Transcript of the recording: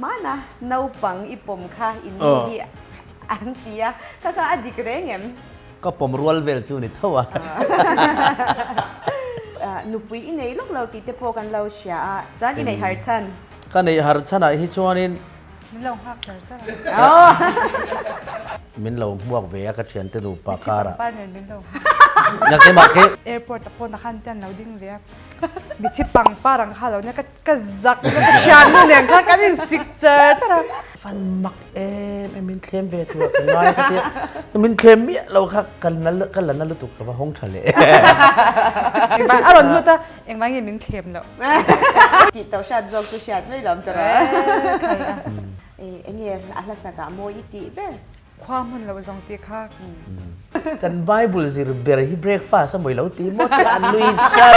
Hmana naupang i pawm kha i nu hi an ti a, kha kha a dik reng em? Ka pawm rual vel chu ni tho a. Nupui i nei lawk lo tih te pawh kan lo hria a, chuan i neih har chhan? Ka neih har chhanah hi chuanin. Min lo nghak char char a. Min lo hmuak ve a ka thiante nupa karah. Mithi pangpar nen min lo nghak. Nakimah khi. Airport ah pawh nakhan te an lo ding ve a. Mithi pangpar ang kha lo nia ka ka zak na ka thiannu nen kha kan insik char char a. Fan mak em em min thlem ve tur ka ngai ka tia. Min thlem miah lo kha ka na ka la na lutuk ka va hawng tha leh. Engvang a rawn lut a engvang nge min thlem loh. Tih tawh hriat zawk chu hriat mai lo tawh a. Enge a hlasak ah mawi i tih ber. Khua hmun loh zawng tih kha. Kan Bible zir ber hi breakfast a mawi lo ti maw tih a nui char.